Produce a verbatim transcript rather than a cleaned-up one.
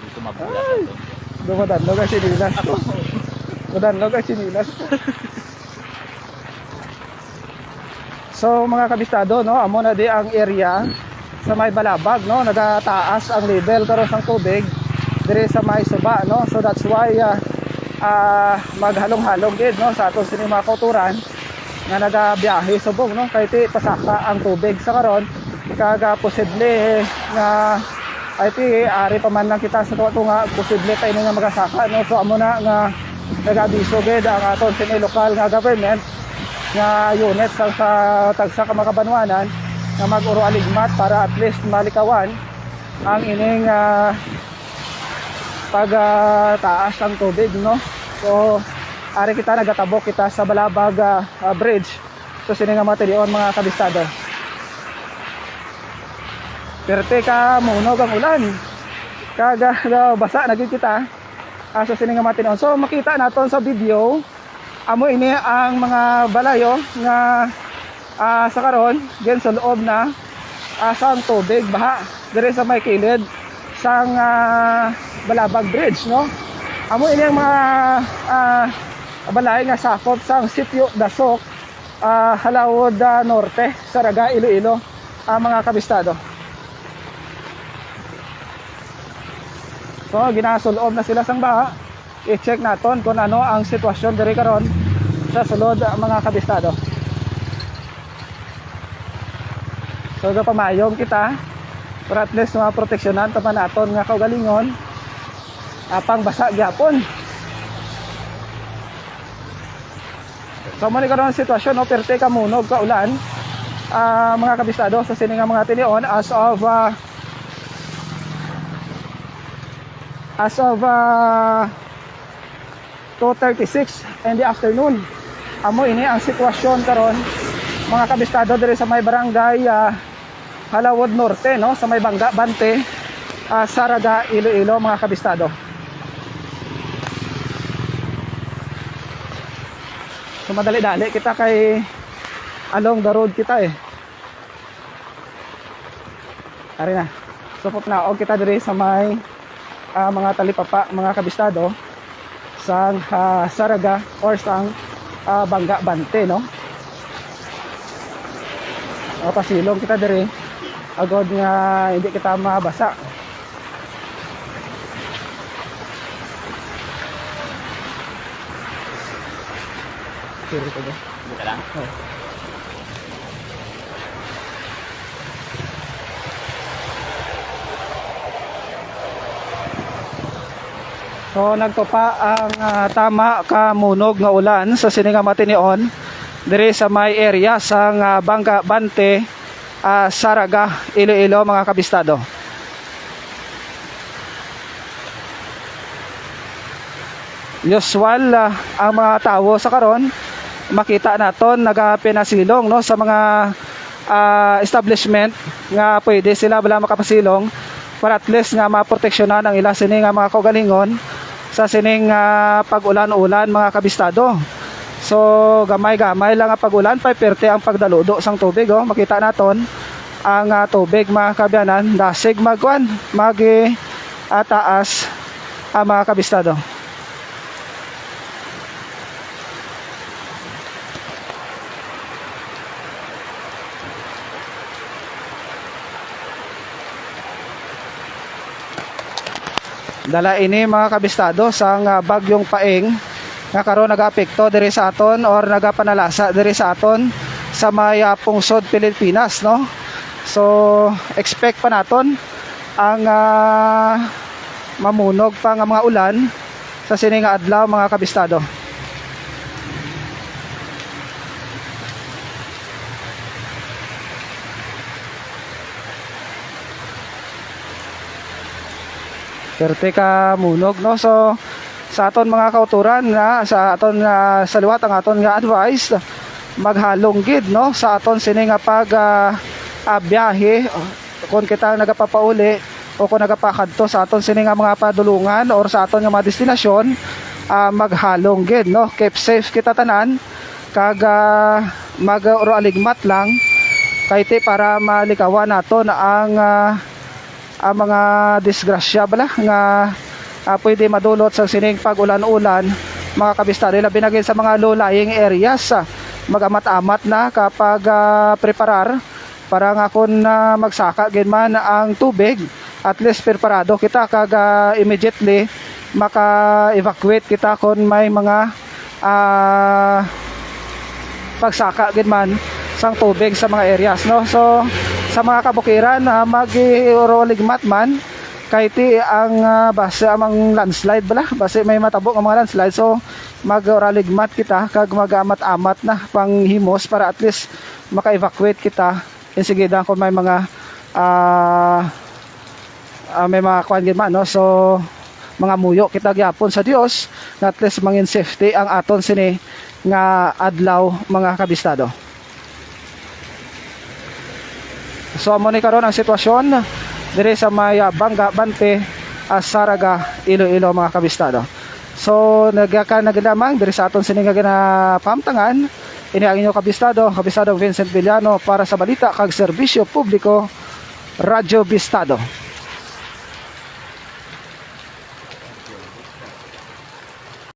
Dito mabulas ang tubig. Dumadanlog ang sinilas ko. Dumadanlog ang sinilas ko. So, mga kabistado, no, amo na di ang area sa may Balabag, no, nagataas ang level karon sang tubig diri sa may suba, no. So that's why, ah, ah, maghalong-halong gid, no, sa aton sini mga kauturan nga nagabiyahe subong, no, kay ti pasaka ang tubig sa karon, kag, ah, posible nga, ay ti, ari pa man lang kita sa tunga-tunga, posible pa ini nga magasaka, no. So amo na nga nag-abiso gid ang aton sini lokal nga government nga unit sa, sa tagsa ka mga kabanwanan nga mag-uro aligmat para at least malikawan ang ining, ah, pag, ah, taas ang tubig, no? So, ari kita, nagatabok kita sa Balabag, ah, ah, Bridge. So, sini nga mga tinion, mga kabistado. Perte ka munog ang ulan. Kag, ah, basa na gid kita. Ah, so, sini nga mga tinion. So, makita naton sa video, amo ini ang mga balayo nga, ah, sa karon ginsul-ob na, ah, sang tubig, baha diri sa may kilid sang, ah, Balabag Bridge, no? Amo ini ang mga, ah, balay nga sakop sang Sitio Dasok, ah, Halawod, ah, Norte, Saraga, Iloilo, ah, mga kabistado. So, ginasul-ob na sila sang baha. I-check naton kung ano ang sitwasyon diri karon sa sulod, mga kabistado. So, gapamayong kita para at least maproteksyonan ta man naton nga kaugalingon, apang basa gyapon. So, amo ni karon ang sitwasyon, no? Perte ka munog ka ulan, ah, mga kabistado, sa sini nga mga tinion as of, ah, as of, ah, two thirty-six in the afternoon. Amo ini ang sitwasyon karon, mga kabistado, diri sa may barangay, ah, Halawod Norte, no, sa may Bangga Bante, ah, Saraga, Iloilo, mga kabistado. So, madali-dali kita kay along the road kita, eh. Ari na. So, pupnaog kita diri sa may, ah, mga talipapa, mga kabistado, sang, ah, Saraga or sang, ah, Bangga Bante, no? Mapasilong kita diri agod nga hindi kita mabasa. Dito lang? Oo. So, nagtupa ang, ah, tama ka munog nga ulan sa sini nga mga tinion diri sa may area sang, ah, Bangga Bante, ah, Saraga, Iloilo, mga kabistado. Usual, ah, ang mga tawo sa karon, makita naton nagapinasilong, no, sa mga, ah, establishment nga pwede sila bala makapasilong para at least nga maproteksyonan ang ila sini nga mga kaugalingon sa sining, ah, pag-ulan-ulan, mga kabistado. So, gamay-gamay lang ang pag-ulan, pay perte ang pagdaludo sang tubig, oh. Makita naton ang, ah, tubig, mga kaabyanan, dasig magkuan, mag, ah, taas, ah, mga kabistado. Dala ini, mga kabistado, sang, ah, Bagyong Paeng nga karon nagaapekto diri sa aton or nagapanalasa diri sa aton sa may, ah, pungsod Pilipinas, no? So, expect pa naton ang, ah, mamunog pa nga mga ulan sa sini nga adlaw, mga kabistado. Perte ka munog, no? So, sa aton mga kauturan nga, sa aton nga, sa liwat ang aton nga advice, maghalong gid, no, sa aton sini nga pag, ah, ah, biyahe, kung kita nagapapauli o kung nagapakadto sa aton sini nga mga padulungan or sa aton nga mga destinasyon, ah, maghalong gid, no? Keep safe kita tanan, kag, ah, mag-uro aligmat lang kay ti para malikawan naton ang, ah, ang mga disgrasya bala nga ah, pwede madulot sa sining pag-ulan-ulan, mga kabistado, labi na gid sa mga low-lying areas. Ah, mag-amat-amat na kapag ah, preparar para nga kung ah, magsaka gid man ang tubig, at least preparado kita kag ah, immediately maka-evacuate kita kung may mga ah, pagsaka gid man sang tubig sa mga areas, no? So sa mga kabukiran, ah, mag-uraligmat man kay ti ang ah, basi ang landslide bala, basi may matabo nga mga landslide. So mag-uraligmat kita kag mag-amat-amat na panghimos para at least maka-evacuate kita insigida kung may mga ah, ah, may mga kuan gid man, no? So mga muyo kita gyapon sa Dios nga at least mangin safety ang aton sini nga adlaw, mga kabistado. So amo ni karon ang sitwasyon diri sa may ah, Bangga Bante, ah, Saraga, Iloilo, mga kabistado. So nagaka na gid lamang diri sa aton sini nga ginapamtangan, ini ang inyo kabistado, kabistado Vincent Villano para sa balita kag serbisyo publiko, Radyo Bistado.